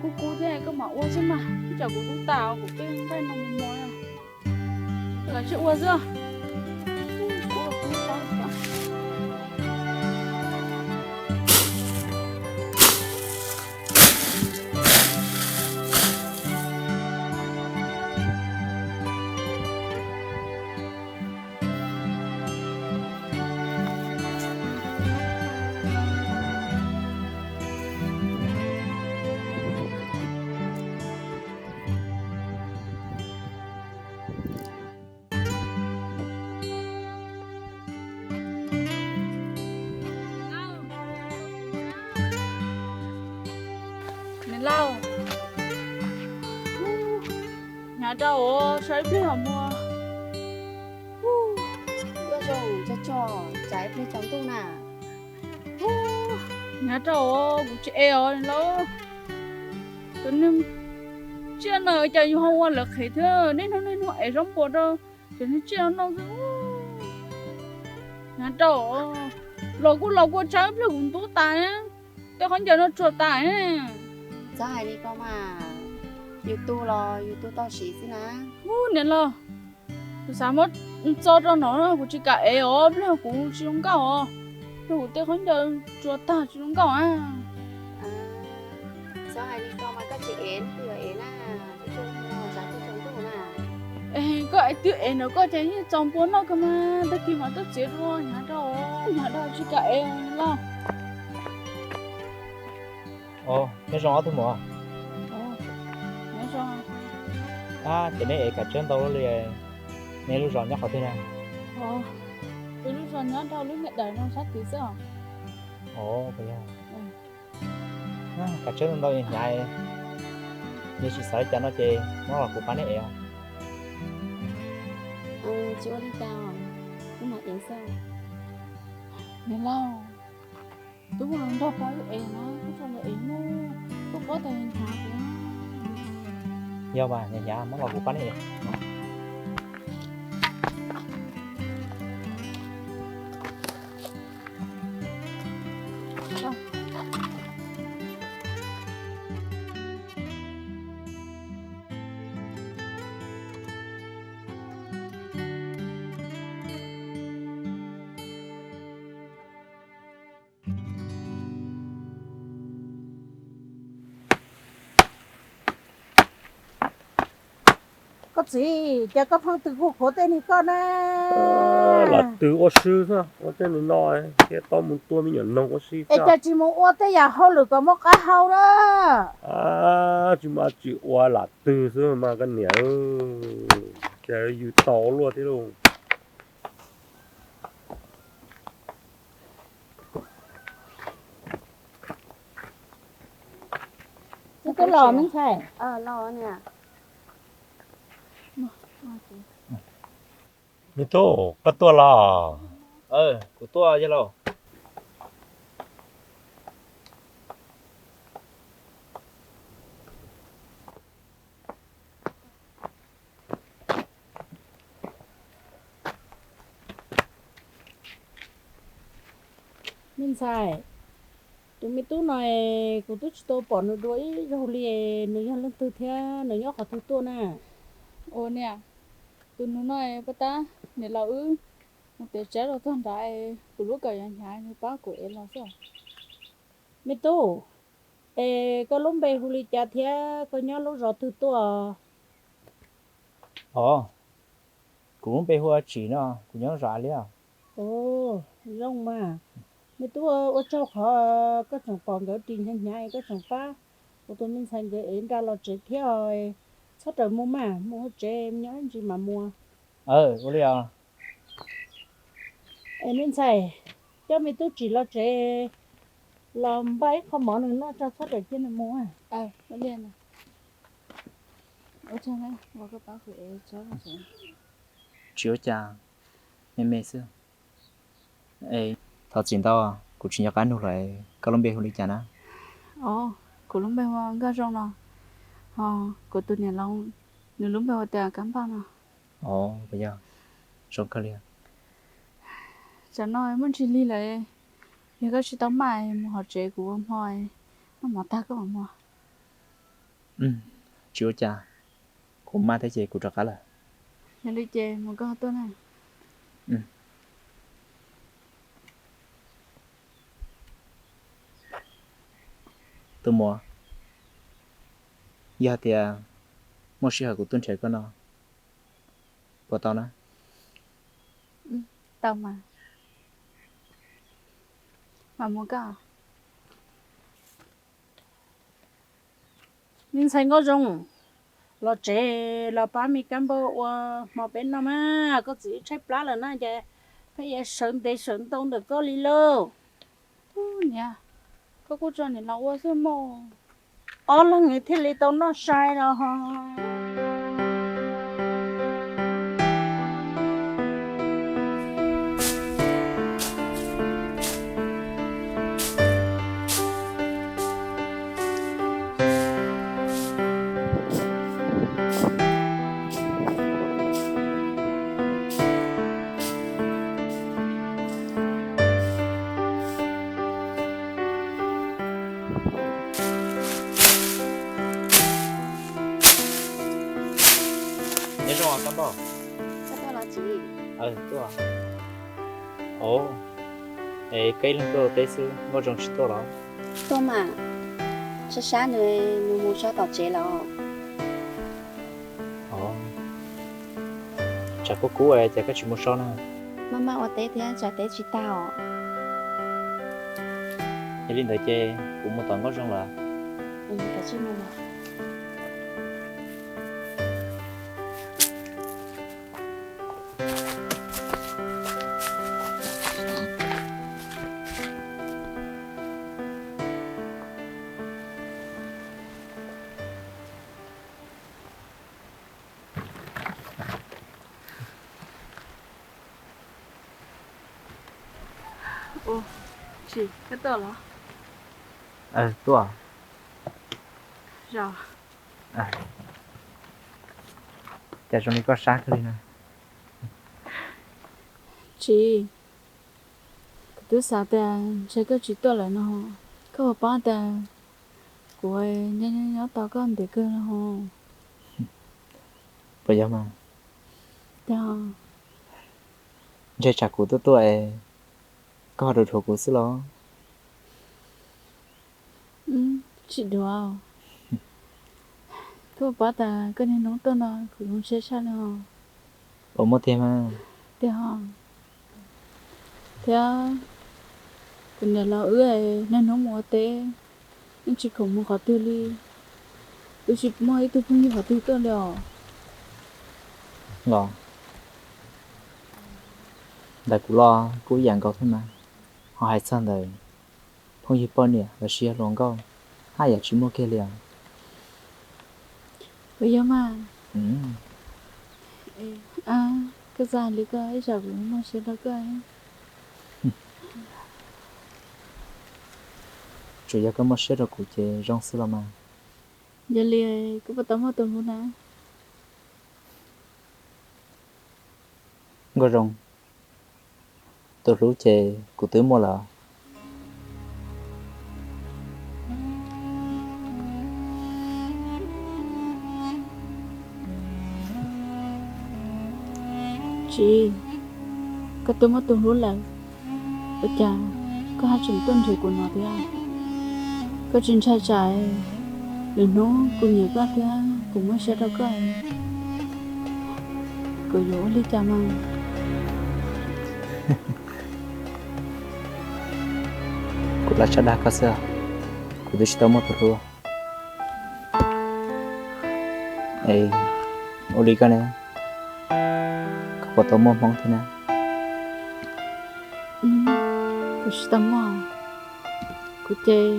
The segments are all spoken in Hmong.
Kub kub thiab koj mam ua xwb mas, ib tsam kuv tub tas kuv pheej nqaij no mos mos. Los tsis ua xwb. Niam laus, hnyav rau os, sawv ib pliag ho mus. Koj zoo tso tso, tsav ib pliag tsaus ntuj na. Hnyav rau os, kuv tsis ev os niam laus. Cov neeg tsiaj no cas yus ho ua lawv qhev thiab, niaj hnub niaj hnub ev zaub npua rau cov neeg tsiaj no noj xwb. Hnyav rau os, los kuj los kua tsawb ib pliag kuv ntub tas, tej khaub ncaws no tsuag tas. Txhob hais li ko mas, yus tu los yus tu tau siv xwb na. Ub niam laus, kuv xav muab txo rau no, kuv tsis kam ev os, pliag kuv tsis zoo nkauj os, pliag kuv tej khaub ncaws tsuag tag tsis zoo nkauj a. Txhob hais li ko mas koj tsis ev, koj yuav ev na, tsav twb tsaus ntuj na. Koj twb ev ntawm koj ces yeej txaus npua noj kawg mas, tag kis mas tuaj txiav dua, hnyav rau, hnyav rau tsis kam ev los. Nyob zoo ob tug muam. Ces neb ev kav tsawb ntau luaj li, neb lub zos nyob qhov twg na? Peb lub zos nyob rau lub me dawm no sab tid xwb os. Kav tsawb ntau ntau hnyav, yog tsis xav li cas no ces muab los kuv pab neb ev os. Tsis ua li cas, wb mam ev xwb. Niam laus, twb ua nrog pab wb ev na, koj tso lawv ev nawb, koj paub tias hnyav kuv. Yog mas, hnyav hnyav muab los kuv pab neb ev. Koj txiv, cas koj pheej tws khuav khuav tej niag koj na? Lam tws ua si xwb, ua tej niag no thiaj tau mus tua me nyuam noog ua si. Es cas tsis mus ua tej yam hauj lwm kom muaj qab hau na? Tsis mas tsis ua, lam tws xwb mas koj niam, cas yws tau luaj thiab lauj. Koj los me ntxhais. Me tub, koj tuaj los? Kuv tuaj yawg laus. Me ntxhais, tus me tub no kuv twb tsis tau pom nws dua ib zaug li, nws yog leej twg thiab nws nyob qhov twg tuaj na? Ua niam, tus nus no pab tab niam laus wb mus tiav tsawb los txog nrad, kuv lub kawm hnyav hnyav nws pab kuv ev los xwb. Me tub, es koj lub npe hu li cas thiab koj nyob lub zos twg tuaj? Os, kuv lub npe hu ua Tsim no, kuv nyob zos Av Liab. Os, zoo mas. Me tub, ua tsaug qhov koj tseem pom nkawd ris hnyav hnyav koj tseem pab kuv tus me ntxhais nkawd ev nra los tsev thiab. Txhob rawm mus mas, mus hauv tsev nyob ib ntsis mam mus. Ua li os. Es me ntxhais, coj me tub Tsim los tsev los npaj ib qho mov nws noj tso, txhob rawm cia nws mus. Tsis ua cas, me me xwb. Thov txim ntau, kuv tsis nco qab nug lawm, koj lub npe hu li cas na? Os, kuv lub npe hu ua Nkaj Zoo no, ho kuv tus niam laus nws lub npe hu tias Kab Npaj no. Os, puas yog? Zoo kawg li. Tsam no muaj ntsis lig lawm, yog koj tsis tau maj mus hauv tsev kuv ua hmo, noj mov tag koj mam mus. Tsis ua cas, kuv maj thiab ces kuv rov qab lawm. Yog li ces mus koj tuaj na. Tus muam, yog tias muaj sij hawm kuv tuaj nrhiav koj no, puas tau na? Tau mas. Mas mus koj. Me ntxhais Nkauj Zoo, los tsev los pab me kab npauj ua hmo peb noj mas, koj txiv tshaib plab lawm na ces pheej yuav sawv ntev sawv ntau ntawm koj li lauj. Ub niam, koj kuj tso niam los ua xwb mog, ob leeg thiaj li tau noj sai los ho. Nyob zoo kab npauj. Tuaj, es koj ib leeg tuaj ua teb xwb, Nkauj Zoo tsis tuaj los? Tuaj mas, sab sab nws, nws mus so tom tsev lawm. Tsam kub kub es cas koj tsis mus so na? Maj maj ua teb thiab tsam teb tsis tag os. Yog li ntawd ces kuv mus tom Nkauj Zoo lawm. Ua, Tsis, koj tuaj los? Tuaj. Cas zoo li koj sab kawg li na. Tsis, kuv twb xav tias ntshe koj tsis tuaj lawm no, koj puas paub tias kuv nyob nyob tos koj ntev kawg no. Puas yog mas? Ntshe tsam kuv tuaj tuaj es koj ho dhuav dhuav kuv xwb los? Tsis dhuav. Koj puas paub tas koj niaj hnub tuaj no kuv zoo siab tshaj li os. Puas muaj tiag mas? Tiag os. Thiab kuv niam los wb niaj hnub mus ua teb, yeej tsis khoom mus qhov twg li. Twb tsis muaj ib tug phooj ywg qhov twg tuaj li os. Los, ntawm kuv los kuj ib yam nkaus thiab mas. Ho hais txog ntawm phooj ywg poj niam los sis yog hluas nkauj, haj yam tsis muaj kiag li os. Puas yog mas? Koj txawj hais li koj ib tsam kuv muaj siab rau koj. Tsuas yog koj muaj siab rau kuv ces zoo xwb los mas. Yog li koj puas tau muaj tus hlub na? Nkauj Zoo, tus hlub ces kuv twb muaj lawm. Tsis, koj twb muaj tus hlub lawm, ua cas koj haj tseem tuaj nrhiav kuv no thiab? Koj tsis ntshai tsam lwm hnub kuv nyiam koj thiab kuv muaj siab rau koj, kuv yuav ua li cas mas? Kuv lam tshaj dag koj xwb, kuv twb tsis tau muaj tus hlub. Es ua li koj ne, koj puas tau muaj hmoob thiab na? Kuv tsis tau muaj. Kuv ces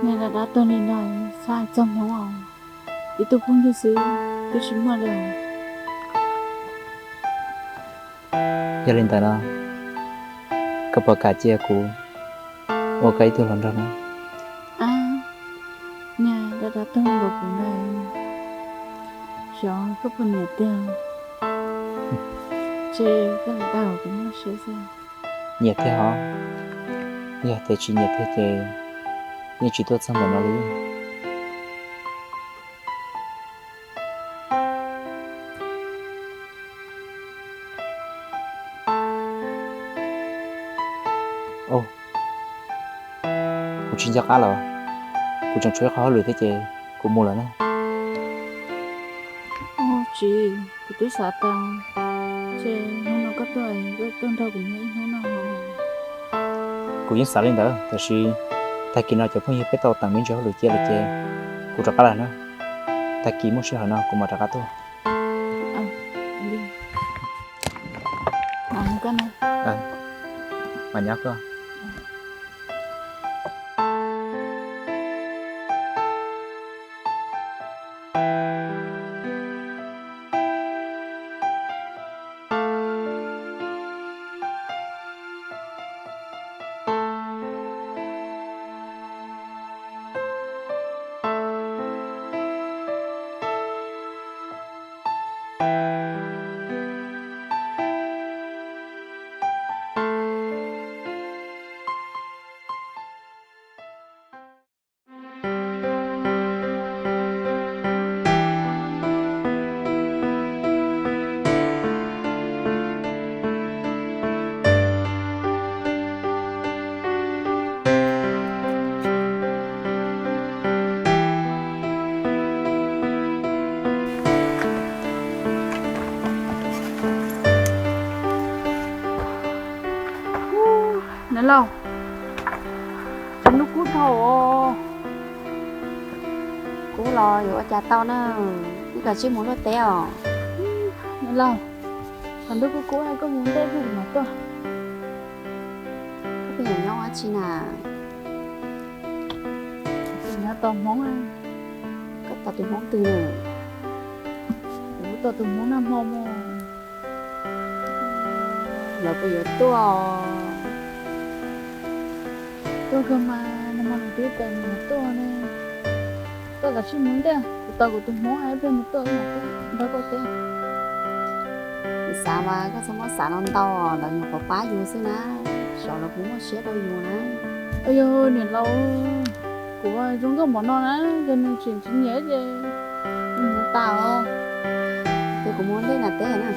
niag dab dab tuag li no, xav hais txog hmoob os, ib tug phooj ywg xwb twb tsis muaj li os. Yog li ntawd no, koj puas kam cia kuv ua koj ib tug hluas nraug na? Niag dab dab tuag nkaus kuv ntawd, xyov koj puas nyiam tiag, ces koj lam dag kuv muaj siab xwb. Nyiam tiag hov, yog tias tsis nyiam tiag ces yeej tsis tuaj txog ntawm no li. Tsis nco qab los? Kuv tseem tshuav ib qho hauj lwm thiab ces kuv mus lawm na. Tsis, kuv twb xav tas ces hnub no koj tuaj, koj tuaj nrog kuv nyob ib hnub no. Kuv yeej xav li ntawd, tiam sis tag kis no cov phooj ywg peb tau teem me ntsis hauj lwm cia lawm ces kuv rov qab lawm na. Tag kis muaj sij hawm no kuv mam rov qab tuaj. Mas nyob koj. Niam laus, tshav ntuj kub dhau os. Kub los yuav ua cas tau na, wb kav tsij mus luaj teb os. Niam laus, tshav ntuj kub kub koj mus ntej pliag kuv mam tuaj. Koj pheej nyob nyob ua dab tsi na? Nyob tos Hmoob. Koj tos tus Hmoob twg na? Kuv tos tus Hmoob nag hmo mus. Lawv puas yuav tuaj? Tuaj kawg mas, nag hmo nws twb tias nws yuav tuaj ne. Koj kav tsij mus ntej, kuv tos kuv tus Hmoob ib pliag nws tuaj wb mam tuaj nrog koj teb. Kuv xav mas koj txhob muab xav no ntau, lawv nyuam qhuav pab yus xwb na, saib lawv puas muaj siab rau yus na. Yog niam laus, kuv zoo nkauj npaum no na, yog nws tseem tsis nyiam ces nws mus tas os. Ces kuv mus ntej nram teb na.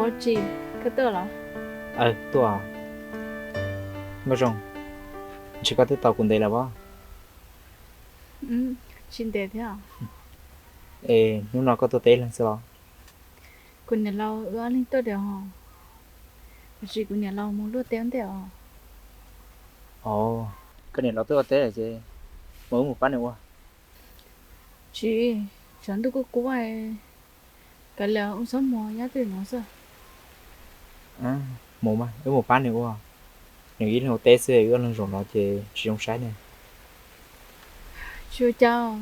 Ua tsi, koj tuaj los? Tuaj. Nkauj Zoo, ntshe koj twb tos kuv ntev lawm pob? Tsis ntev thiab. Es hnub no koj tuaj teb ib leeg xwb los? Kuv niam laus wb ob leeg tuaj diam os. Tab sis kuv niam laus mus luaj teb ua ntej os. Os, koj niam laus twb ua teb lawm ces mus wb mus pab nws ua. Tsis, tshav ntuj kub kub, kav liam wb txhob mus nyob twj ywm no xwb. Mus mas wb mus pab nws ua. Nws ib leeg ua teb xwb wb ob leeg zaum los ces tsis zoo saib ne. Tsis ua cas,